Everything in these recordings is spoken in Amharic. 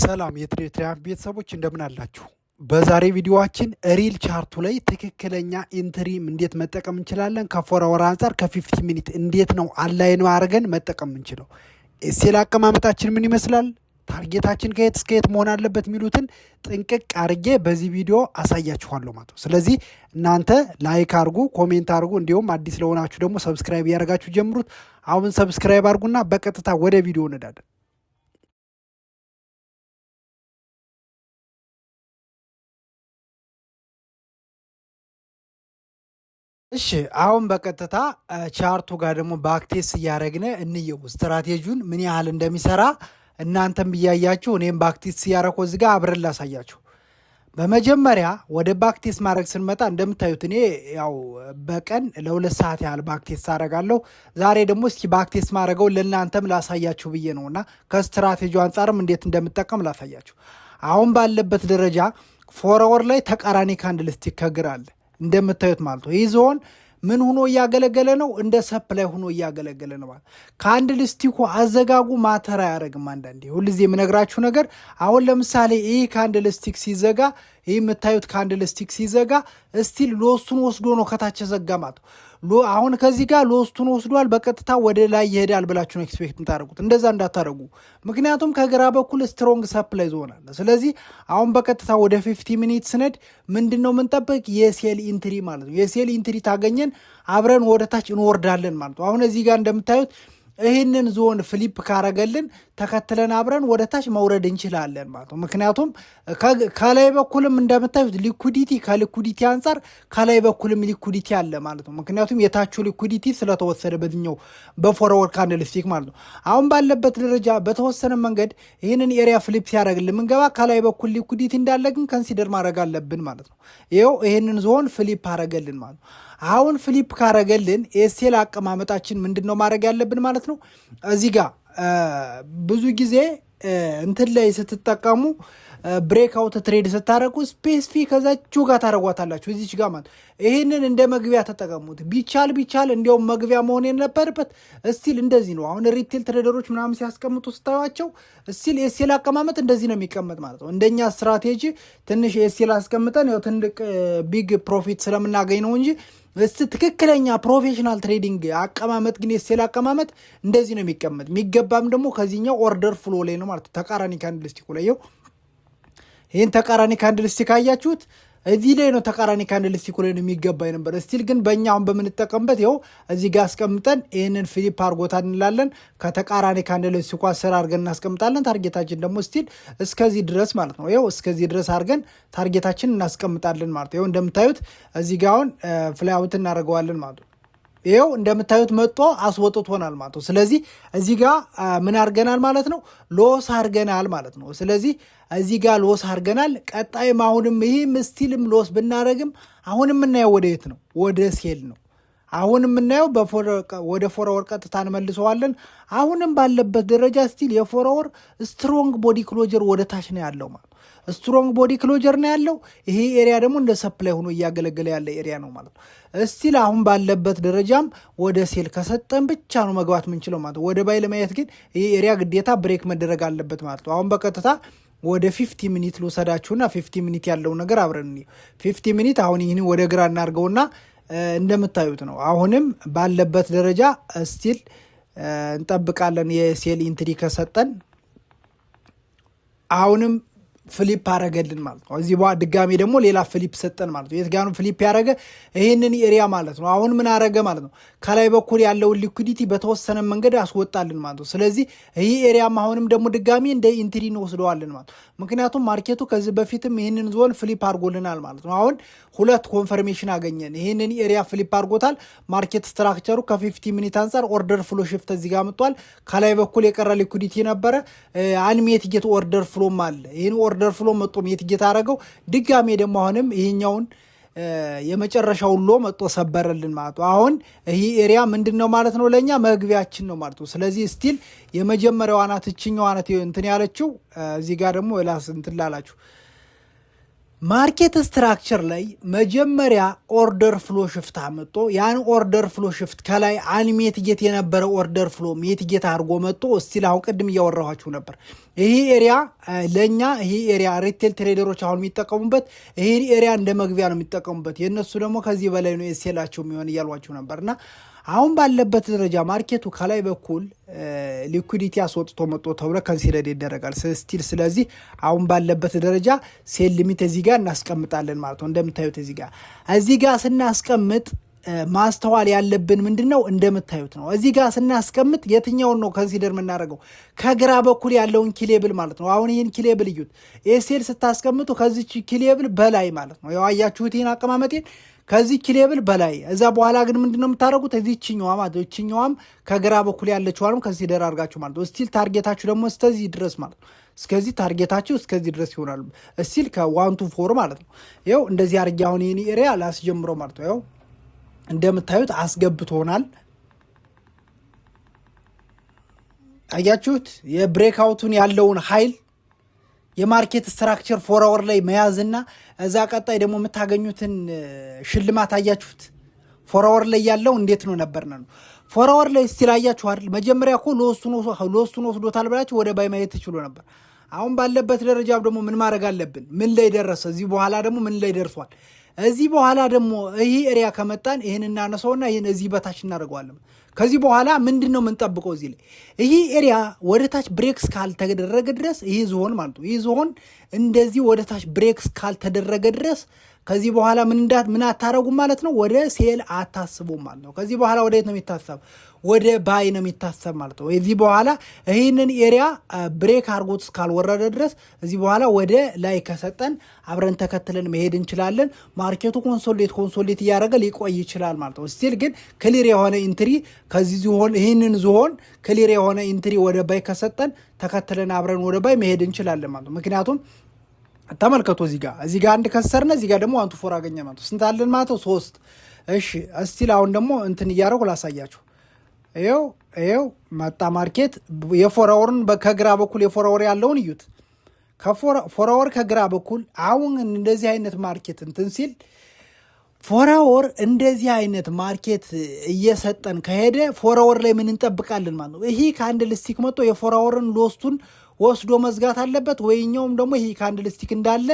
ሰላም የ Trade Triumph ቤተሰቦች፣ እንደምን አላችሁ? በዛሬ ቪዲዮዋችን real chart ኡ ላይ ትክክለኛ entry እንዴት መጠቀም እንችላለን፣ ከ 4 hour አንጻር ከ 15 minute እንዴት ነው align አድርገን መጠቀም የምንችለው፣ SL አቀማመጣችን ምን ይመስላል፣ target ኣችን ከየት እስከ የት መሆን አለበት የሚሉትን ጥንቅቅ አድርጌ በዚህ ቪዲዮ አሳያችኋለሁ ማለት ነው። ስለዚህ እናንተ like አድርጉ፣ comment አድርጉ፣ እንዲሁም አዲስ ለሆናችሁ ደግሞ subscribe እያደረጋችሁ ጀምሩት። አሁን subscribe አድርጉና በቀጥታ ወደ ቪዲዮ እንሄዳለን። እሺ፣ አሁን በቀጥታ chart ኡ ጋር ደግሞ backtest እያደረግን እንየው፣ ስትራቴጂውን ምን ያህል እንደሚሰራ እናንተም እያያችሁ እኔም backtest እያደረኩ እዚህ ጋር አብረን ላሳያችሁ። በመጀመሪያ ወደ backtest ማድረግ ስንመጣ እንደምታዩት እኔ ያው በቀን ለ2 ሰዓት ያህል backtest አደርጋለሁ። ዛሬ ደግሞ እስኪ backtest ማድረገው ለእናንተም ላሳያችሁ ብዬ ነው እና ከስትራቴጂው አንጻርም እንዴት እንደምጠቀም ላሳያችሁ። አሁን ባለበት ደረጃ 4 hour ላይ ተቃራኒ candlestick ከግራ አለ እንደምታዩት ማለት ነው። ይህ ዞን ምን ሆኖ እያገለገለ ነው? እንደ supply ሆኖ እያገለገለ ነው ማለት። Candlestick ኡ አዘጋጉ matter አያደርግም። አንዳንዴ ሁልጊዜ የምነግራችሁ ነገር፣ አሁን ለምሳሌ ይህ candlestick ሲዘጋ፣ ይህ የምታዩት candlestick ሲዘጋ still lowest ኡን ወስዶ ነው ከታች ዘጋ ማለት ነው። አሁን ከዚህ ጋር lowest ኡን ወስዷል፣ በቀጥታ ወደ ላይ ይሄዳል ብላችሁ ነው expect የምታደርጉት። እንደዛ እንዳታደርጉ፣ ምክንያቱም ከግራ በኩል strong supply zone አለ። ስለዚህ አሁን በቀጥታ ወደ 15 minute ስንሄድ ምንድን ነው የምንጠብቅ? የ sell entry ማለት ነው። የ sell entry ታገኘን አብረን ወደ ታች እንወርዳለን ማለት ነው። አሁን እዚህ ጋር እንደምታዩት ይህንን zone flip ካረገልን ተከትለን አብረን ወደ ታች መውረድ እንችላለን ማለት ነው። ምክንያቱም ከላይ በኩልም እንደምታዩት liquidity፣ ከ liquidity አንጻር ከላይ በኩልም liquidity አለ ማለት ነው። ምክንያቱም የታቹ liquidity ስለተወሰደ በዚኛው በ 4 hour candlestick ማለት ነው። አሁን ባለበት ደረጃ በተወሰነ መንገድ ይህንን area flip ሲያደርግልን ምንገባ፣ ከላይ በኩል liquidity እንዳለ ግን consider ማድረግ አለብን ማለት ነው። ይኸው ይህንን zone flip አረገልን ማለት ነው። አሁን flip ካረገልን SL አቀማመጣችን ምንድን ነው ማድረግ ያለብን ማለት ነው? እዚህ ጋር ብዙ ጊዜ እንትን ላይ ስትጠቀሙ፣ breakout trade ስታደረጉ specific ከዛችሁ ጋር ታደረጓታላችሁ፣ እዚች ጋር ማለት። ይህንን እንደ መግቢያ ተጠቀሙት። ቢቻል ቢቻል እንዲያውም መግቢያ መሆን የነበረበት still እንደዚህ ነው። አሁን retail trader ኦች ምናምን ሲያስቀምጡ ስታዩቸው still SL አቀማመጥ እንደዚህ ነው የሚቀመጥ ማለት ነው። እንደኛ ስትራቴጂ ትንሽ SL አስቀምጠን ያው ትልቅ big profit ስለምናገኝ ነው እንጂ እስቲ ትክክለኛ professional trading አቀማመጥ ግን SL አቀማመጥ እንደዚህ ነው የሚቀመጥ። የሚገባም ደግሞ ከዚህኛው order flow ላይ ነው ማለት ነው። ተቃራኒ candlestick ኡ ላይ፣ ይህን ተቃራኒ candlestick አያችሁት? እዚህ ላይ ነው፣ ተቃራኒ candlestick ኡ ላይ ነው የሚገባ ነበር። Still ግን በእኛ አሁን በምንጠቀምበት ይኸው እዚህ ጋር አስቀምጠን ይህንን flip አድርጎታ እንላለን። ከተቃራኒ candlestick ኡ አስር አድርገን እናስቀምጣለን። Target ኣችን ደግሞ still እስከዚህ ድረስ ማለት ነው። ይኸው እስከዚህ ድረስ አድርገን target ኣችን እናስቀምጣለን ማለት ነው። ይኸው እንደምታዩት እዚህ ጋር አሁን fly out እናደርገዋለን ማለት ነው። ይኸው እንደምታዩት መጥቶ አስወጥቶናል ማለት ነው። ስለዚህ እዚህ ጋር ምን አድርገናል ማለት ነው? Loss አድርገናል ማለት ነው። ስለዚህ እዚህ ጋር loss አድርገናል። ቀጣይም አሁንም ይህም still ም loss ብናደረግም አሁን የምናየው ወደ የት ነው? ወደ sell ነው። አሁን የምናየው ወደ 4 hour ቀጥታ እንመልሰዋለን። አሁንም ባለበት ደረጃ still የ 4 hour strong body closure ወደ ታች ነው ያለው ማለት ነው። Strong body closure ነው ያለው። ይሄ area ደግሞ እንደ supply ሆኖ እያገለገለ ያለ area ነው ማለት ነው። Still አሁን ባለበት ደረጃም ወደ sell ከሰጠን ብቻ ነው መግባት የምንችለው ማለት ነው። ወደ buy ለማየት ግን ይሄ area ግዴታ break መደረግ አለበት ማለት ነው። አሁን በቀጥታ ወደ 15 minute ልውሰዳችሁና 15 minute ያለው ነገር አብረን፣ 15 minute አሁን ይህን ወደ ግራ እናድርገውና እንደምታዩት ነው። አሁንም ባለበት ደረጃ still እንጠብቃለን የ sell entry ከሰጠን። አሁንም flip አረገልን ማለት ነው። እዚህ በኋላ ድጋሜ ደግሞ ሌላ flip ሰጠን ማለት ነው። የት ጋ ነው flip ያደረገ? ይህንን area ማለት ነው። አሁን ምን አረገ ማለት ነው? ከላይ በኩል ያለውን liquidity በተወሰነ መንገድ አስወጣልን ማለት ነው። ስለዚህ ይህ area ም አሁንም ደግሞ ድጋሚ እንደ entry እንወስደዋለን ማለት ነው። ምክንያቱም market ኡ ከዚህ በፊትም ይህንን zone flip አድርጎልናል ማለት ነው። አሁን ሁለት confirmation አገኘን። ይህንን area flip አድርጎታል። Market structure ኡ ከ 15 minute አንጻር order flow shift እዚህ ጋር መጥቷል። ከላይ በኩል የቀረ liquidity ነበረ። Unmitigated order flow ም አለ። ይህን order flow መጥቶ mitigate አደረገው። ድጋሜ ደግሞ አሁንም ይሄኛውን የመጨረሻውን low መጥቶ ሰበረልን ማለት ነው። አሁን ይህ area ምንድን ነው ማለት ነው? ለእኛ መግቢያችን ነው ማለት ነው። ስለዚህ still የመጀመሪያዋ ናት፣ እችኛዋ ናት እንትን ያለችው። እዚህ ጋር ደግሞ ላስ እንትን ላላችሁ Market structure ላይ መጀመሪያ order flow shift አመጦ ያን order flow shift ከላይ unmitigated የነበረ order flow mitigate አድርጎ መጥቶ still አሁን ቅድም እያወራኋችሁ ነበር። ይህ area ለእኛ ይህ area retail trader ኦች አሁን የሚጠቀሙበት ይህ area እንደ መግቢያ ነው የሚጠቀሙበት። የእነሱ ደግሞ ከዚህ በላይ ነው SL ኣቸው የሚሆን እያሏችሁ ነበር። እና አሁን ባለበት ደረጃ market ኡ ከላይ በኩል liquidity አስወጥቶ መጥቶ ተብሎ consider ይደረጋል still። ስለዚህ አሁን ባለበት ደረጃ sell limit እዚህ ጋር እናስቀምጣለን ማለት ነው። እንደምታዩት እዚህ ጋር ስናስቀምጥ ማስተዋል ያለብን ምንድን ነው? እንደምታዩት ነው። እዚህ ጋር ስናስቀምጥ የትኛውን ነው consider የምናደርገው? ከግራ በኩል ያለውን key level ማለት ነው። አሁን ይህን key level እዩት። SL ስታስቀምጡ ከዚች key level በላይ ማለት ነው። ያው አያችሁት ይህን አቀማመጤን፣ ከዚህ key level በላይ። እዛ በኋላ ግን ምንድን ነው የምታደርጉት? እዚህ ችኛዋ ማለት ነው። ችኛዋም ከግራ በኩል ያለችዋንም consider አድርጋችሁ ማለት ነው። Still target ኣችሁ ደግሞ እስከዚህ ድረስ ማለት ነው። እስከዚህ target ኣችሁ እስከዚህ ድረስ ይሆናል። Still ከ 1 to 4 ማለት ነው። ይኸው እንደዚህ አድርጌ አሁን ይህን area ላስጀምረው ማለት ነው። ይኸው እንደምታዩት አስገብቶናል። አያችሁት? የ breakout ኡን ያለውን ኃይል የ market structure 4 hour ላይ መያዝና እዛ ቀጣይ ደግሞ የምታገኙትን ሽልማት አያችሁት። 4 hour ላይ ያለው እንዴት ነው ነበር ነው 4 hour ላይ still አያችሁ አይደል? መጀመሪያ እኮ lowest ኡን ወስዶታል ብላችሁ ወደ buy ማየት ትችሉ ነበር። አሁን ባለበት ደረጃ ደግሞ ምን ማድረግ አለብን? ምን ላይ ደረሰ? እዚህ በኋላ ደግሞ ምን ላይ ደርሷል? እዚህ በኋላ ደግሞ ይህ area ከመጣን ይህን እናነሳውና ይህን እዚህ በታች እናደርገዋለን። ከዚህ በኋላ ምንድን ነው የምንጠብቀው? እዚህ ላይ ይህ area ወደ ታች break እስካልተደረገ ድረስ፣ ይህ ዞን ማለት ነው። ይህ ዞን እንደዚህ ወደ ታች break እስካልተደረገ ድረስ ከዚህ በኋላ ምን አታረጉም ማለት ነው። ወደ sell አታስቡም ማለት ነው። ከዚህ በኋላ ወደ የት ነው የሚታሰብ? ወደ buy ነው የሚታሰብ ማለት ነው። ከዚህ በኋላ ይህንን area break አድርጎት እስካልወረደ ድረስ እዚህ በኋላ ወደ ላይ ከሰጠን አብረን ተከትለን መሄድ እንችላለን። Market ኡ consolidate consolidate እያደረገ ሊቆይ ይችላል ማለት ነው። Still ግን clear የሆነ entry ከዚህ ዞን፣ ይህንን zone clear የሆነ entry ወደ buy ከሰጠን ተከትለን አብረን ወደ buy መሄድ እንችላለን ማለት ነው። ምክንያቱም ተመልከቱ፣ እዚህ ጋር አንድ ከሰርነ፣ እዚህ ጋር ደግሞ 1 to 4 አገኘ ማለት ነው። ስንት አለን ማለት ነው? ሶስት። እሺ፣ still አሁን ደግሞ እንትን እያደረጉ ላሳያችሁ። ይኸው መጣ market። የ 4 hour ን ከግራ በኩል የ 4 hour ያለውን እዩት። ከ 4 hour ከግራ በኩል አሁን እንደዚህ አይነት market እንትን ሲል፣ 4 hour እንደዚህ አይነት market እየሰጠን ከሄደ 4 hour ላይ ምን እንጠብቃለን ማለት ነው? ይሄ candlestick መጥቶ የ 4 hour ን lowest ኡን ወስዶ መዝጋት አለበት፣ ወይኛውም ደግሞ ይሄ candlestick እንዳለ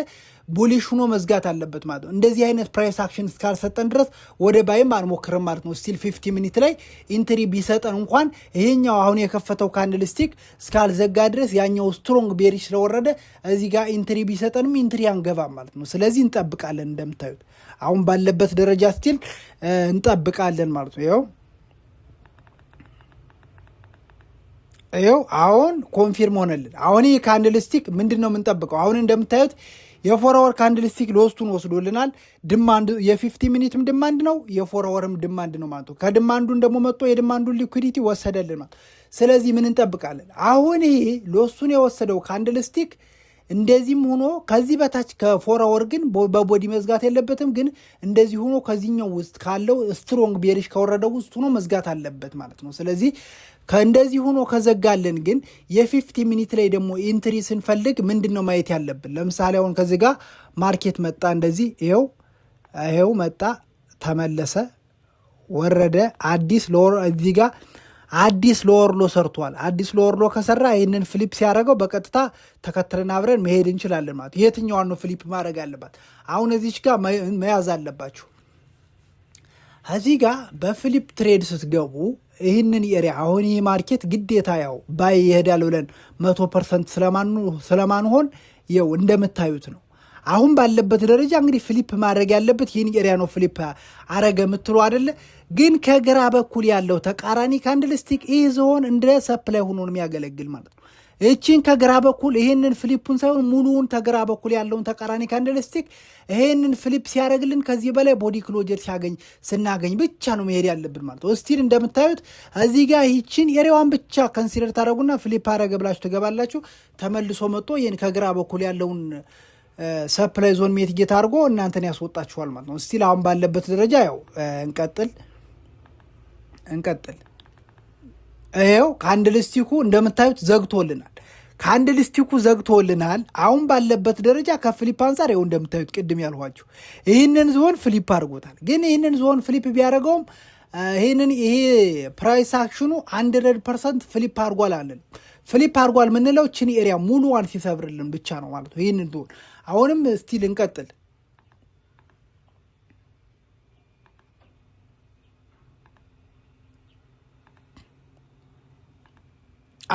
bullish ሆኖ መዝጋት አለበት ማለት ነው። እንደዚህ አይነት price action እስካልሰጠን ድረስ ወደ buy ም አንሞክርም ማለት ነው። Still 15 minute ላይ entry ቢሰጠን እንኳን ይሄኛው አሁን የከፈተው candlestick እስካልዘጋ ድረስ ያኛው strong bearish ስለወረደ እዚህ ጋር entry ቢሰጠንም entry አንገባም ማለት ነው። ስለዚህ እንጠብቃለን። እንደምታዩት አሁን ባለበት ደረጃ still እንጠብቃለን ማለት ነው። ይኸው አሁን confirm ሆነልን። አሁን ይህ candlestick ምንድን ነው የምንጠብቀው? አሁን እንደምታዩት የ 4 hour candlestick lowest ኡን ወስዶልናል። Demand የ 15 minute ም demand ነው፣ የ 4 hour ም demand ነው ማለት ነው። ከ demand ኡን ደግሞ መጥቶ የ demand ኡን liquidity ወሰደልን ማለት። ስለዚህ ምን እንጠብቃለን? አሁን ይሄ lowest ኡን የወሰደው candlestick እንደዚህም ሆኖ ከዚህ በታች ከ 4 hour ግን በ body መዝጋት የለበትም። ግን እንደዚህ ሆኖ ከዚህኛው ውስጥ ካለው strong bearish ከወረደው ውስጥ ሆኖ መዝጋት አለበት ማለት ነው። ስለዚህ ከእንደዚህ ሆኖ ከዘጋልን ግን የ 15 minute ላይ ደግሞ entry ስንፈልግ ምንድን ነው ማየት ያለብን? ለምሳሌ አሁን ከዚህ ጋር market መጣ፣ እንደዚህ ይኸው መጣ፣ ተመለሰ፣ ወረደ፣ አዲስ lower እዚህ ጋር አዲስ lower low ሰርቷል። አዲስ lower low ከሰራ ይህንን flip ሲያደርገው በቀጥታ ተከትለን አብረን መሄድ እንችላለን ማለት። የትኛዋን ነው flip ማድረግ አለባት? አሁን እዚች ጋር መያዝ አለባችሁ። እዚህ ጋር በ flip trade ስትገቡ ይህንን area አሁን ይህ market ግዴታ ያው buy ይሄዳል ብለን 100% ስለማንሆን ይኸው እንደምታዩት ነው። አሁን ባለበት ደረጃ እንግዲህ flip ማድረግ ያለበት ይህን area ነው። Flip አረገ የምትሉ አደለ? ግን ከግራ በኩል ያለው ተቃራኒ candlestick ይህ ዞን እንደ supply ሆኖ ነው የሚያገለግል ማለት ነው። ይህችን ከግራ በኩል ይሄንን flip ኡን ሳይሆን ሙሉውን ከግራ በኩል ያለውን ተቃራኒ candlestick ይሄንን flip ሲያደርግልን ከዚህ በላይ body closure ሲያገኝ ስናገኝ ብቻ ነው መሄድ ያለብን ማለት ነው። Still እንደምታዩት እዚህ ጋር ይህችን area ዋን ብቻ consider ታደረጉና flip አረገ ብላችሁ ትገባላችሁ። ተመልሶ መጥቶ ይህን ከግራ በኩል ያለውን supply zone mitigate አድርጎ እናንተን ያስወጣችኋል ማለት ነው። Still አሁን ባለበት ደረጃ ያው እንቀጥል እንቀጥል። ይኸው candlestick ኡ እንደምታዩት ዘግቶልናል። Candlestick ኩ ዘግቶልናል። አሁን ባለበት ደረጃ ከ flip አንጻር ይኸው እንደምታዩት ቅድም ያልኋችሁ ይህንን zone flip አድርጎታል። ግን ይህንን zone flip ቢያደርገውም ይህንን ይሄ price action ኑ 100% flip አድርጓል አለን። Flip አድርጓል የምንለው ችን area ሙሉዋን ሲሰብርልን ብቻ ነው ማለት ነው። ይህንን ዞን አሁንም still እንቀጥል።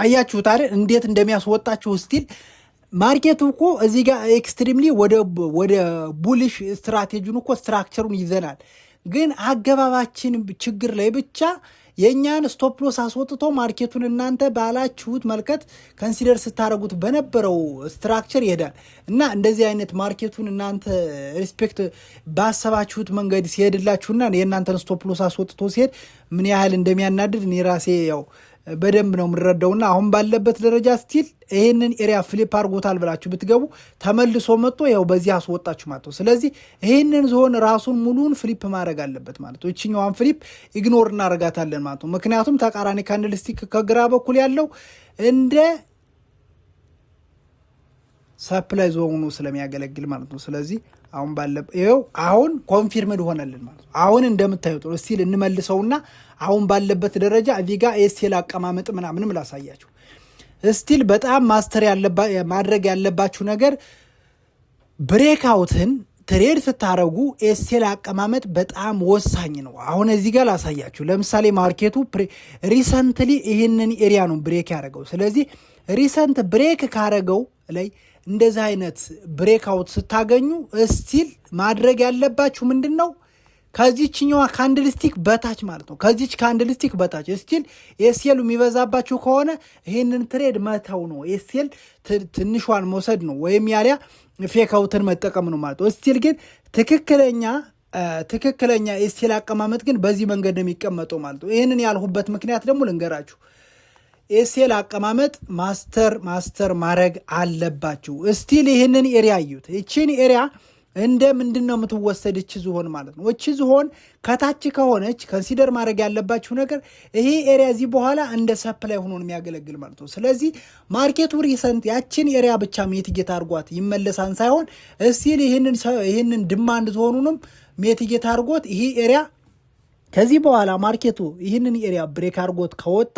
አያችሁት አይደል? እንዴት እንደሚያስወጣችሁ። Still market ኡ እኮ እዚህ ጋር extremely ወደ bullish strategy ን እኮ structure ሩን ይዘናል። ግን አገባባችን ችግር ላይ ብቻ የእኛን stop loss አስወጥቶ market ኡን እናንተ ባላችሁት መልከት consider ስታደረጉት በነበረው structure ይሄዳል። እና እንደዚህ አይነት market ኡን እናንተ respect ባሰባችሁት መንገድ ሲሄድላችሁና የእናንተን stop loss አስወጥቶ ሲሄድ ምን ያህል እንደሚያናድድ እኔ ራሴ ያው በደንብ ነው የምረዳውና አሁን ባለበት ደረጃ still ይሄንን area flip አድርጎታል ብላችሁ ብትገቡ ተመልሶ መጥቶ ያው በዚህ አስወጣችሁ ማለት ነው። ስለዚህ ይሄንን ዞን ራሱን ሙሉን flip ማድረግ አለበት ማለት ነው። ይችኛዋን flip ignore እናደርጋታለን ማለት ነው። ምክንያቱም ተቃራኒ candlestick ከግራ በኩል ያለው እንደ supply zone ሆኖ ስለሚያገለግል ማለት ነው። ስለዚህ አሁን ባለ ይኸው አሁን confirmed ሆነልን ማለት ነው። አሁን እንደምታዩት still እንመልሰውና አሁን ባለበት ደረጃ እዚህ ጋር SL አቀማመጥ ምናምንም ላሳያችሁ። Still በጣም master ማድረግ ያለባችሁ ነገር breakout ን trade ስታረጉ SL አቀማመጥ በጣም ወሳኝ ነው። አሁን እዚህ ጋር ላሳያችሁ። ለምሳሌ market ኡ recently ይህንን area ነው break ያደረገው። ስለዚህ recent break ካረገው ላይ እንደዚህ አይነት breakout ስታገኙ still ማድረግ ያለባችሁ ምንድን ነው? ከዚችኛዋ candlestick በታች ማለት ነው። ከዚች candlestick በታች still SL ኡ የሚበዛባችሁ ከሆነ ይህንን trade መተው ነው። SL ትንሿን መውሰድ ነው፣ ወይም ያሊያ fake out ን መጠቀም ነው ማለት ነው። Still ግን ትክክለኛ SL አቀማመጥ ግን በዚህ መንገድ ነው የሚቀመጠው ማለት ነው። ይህንን ያልሁበት ምክንያት ደግሞ ልንገራችሁ። SL አቀማመጥ master ማድረግ አለባችሁ። Still ይህንን area እዩት። ይችን area እንደ ምንድን ነው የምትወሰድ እች ዝሆን ማለት ነው። እች ዝሆን ከታች ከሆነች consider ማድረግ ያለባችሁ ነገር ይሄ area እዚህ በኋላ እንደ supply ሆኖ ነው የሚያገለግል ማለት ነው። ስለዚህ market ኡ recent ያችን area ብቻ mitigate አድርጓት ይመለሳን ሳይሆን still ይህንን demand zone ኑንም mitigate አድርጎት ይሄ area ከዚህ በኋላ market ኡ ይህንን area break አድርጎት ከወጣ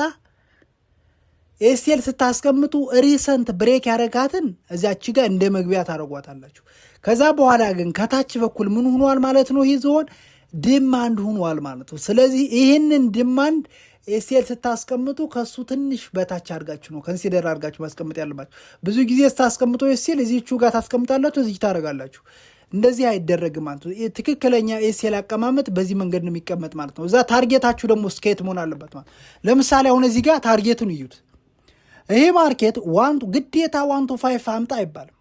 SL ስታስቀምጡ recent break ያረጋትን እዚያች ጋር እንደ መግቢያ ታደርጓታላችሁ። ከዛ በኋላ ግን ከታች በኩል ምን ሆኗል ማለት ነው? ይህ ዞን demand ሆኗል ማለት ነው። ስለዚህ ይህንን demand SL ስታስቀምጡ ከሱ ትንሽ በታች አድርጋችሁ ነው consider አድርጋችሁ ማስቀመጥ ያለባችሁ። ብዙ ጊዜ ስታስቀምጡ SL እዚቹ ጋር ታስቀምጣላችሁ፣ እዚህ ታደርጋላችሁ። እንደዚህ አይደረግም ማለት ነው። ትክክለኛ SL አቀማመጥ በዚህ መንገድ ነው የሚቀመጥ ማለት ነው። እዛ target ኣችሁ ደግሞ እስከየት መሆን አለበት ማለት። ለምሳሌ አሁን እዚህ ጋር target ኡን እዩት። ይሄ market one to ግዴታ 1 to 5 አምጣ አይባልም።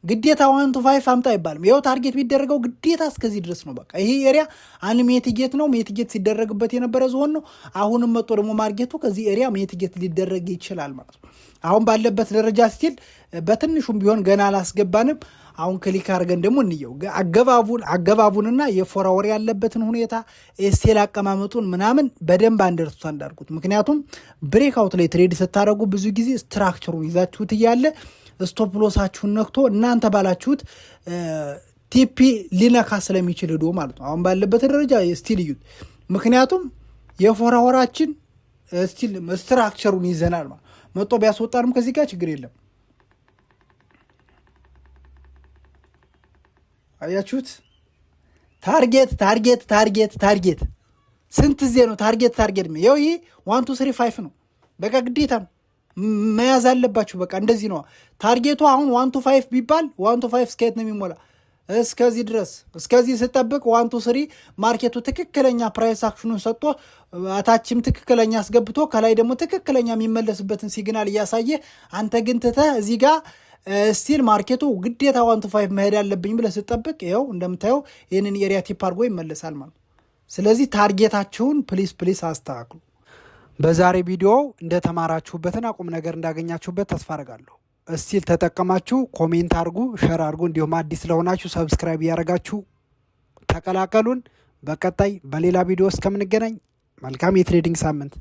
ግዴታ 1 to 5 አምጣ አይባልም። ይኸው target ቢደረገው ግዴታ እስከዚህ ድረስ ነው። በቃ ይሄ area unmitigated ነው። Mitigate ሲደረግበት የነበረ ዞን ነው። አሁንም መጥቶ ደግሞ market ኡ ከዚህ area mitigate ሊደረግ ይችላል ማለት ነው። አሁን ባለበት ደረጃ still በትንሹም ቢሆን ገና አላስገባንም። አሁን click አድርገን ደግሞ እንየው አገባቡንና የ 4 hour ያለበትን ሁኔታ፣ SL አቀማመጡን ምናምን በደንብ understand አድርጉት። ምክንያቱም breakout ላይ trade ስታደርጉ ብዙ ጊዜ structure ሩን ይዛችሁት እያለ stop loss ኣችሁን ነክቶ እናንተ ባላችሁት TP ሊነካ ስለሚችል ሂዶ ማለት ነው። አሁን ባለበት ደረጃ still እዩት። ምክንያቱም የ 4 hour ኣችን still structure ሩን ይዘናል ማለት መጦ ቢያስወጣንም ከዚህ ጋር ችግር የለም። አያችሁት? Target, target, target, target፣ ስንት ጊዜ ነው target target? ይኸው ይህ 1 to 3 5 ነው። በቃ ግዴታ መያዝ አለባችሁ። በቃ እንደዚህ ነው target ኡ። አሁን 1 to 5 ቢባል 1 to 5 እስከየት ነው የሚሞላ? እስከዚህ ድረስ። እስከዚህ ስጠብቅ 1 to 3 market ኡ ትክክለኛ price action ኑን ሰጥቶ አታችም ትክክለኛ አስገብቶ ከላይ ደግሞ ትክክለኛ የሚመለስበትን signal እያሳየ አንተ ግን ትተህ እዚህ ጋር still market ኡ ግዴታ 1 to 5 መሄድ አለብኝ ብለህ ስጠብቅ ይኸው እንደምታየው ይህንን area tap አድርጎ ይመለሳል ማለት ነው። ስለዚህ target ኣችሁን please, please አስተካክሉ። በዛሬ ቪዲዮ እንደተማራችሁበትና ቁም ነገር እንዳገኛችሁበት ተስፋ አደርጋለሁ። Still ተጠቀማችሁ comment አድርጉ፣ share አድርጉ። እንዲሁም አዲስ ለሆናችሁ subscribe እያደረጋችሁ ተቀላቀሉን። በቀጣይ በሌላ ቪዲዮ እስከምንገናኝ መልካም የ trading ሳምንት።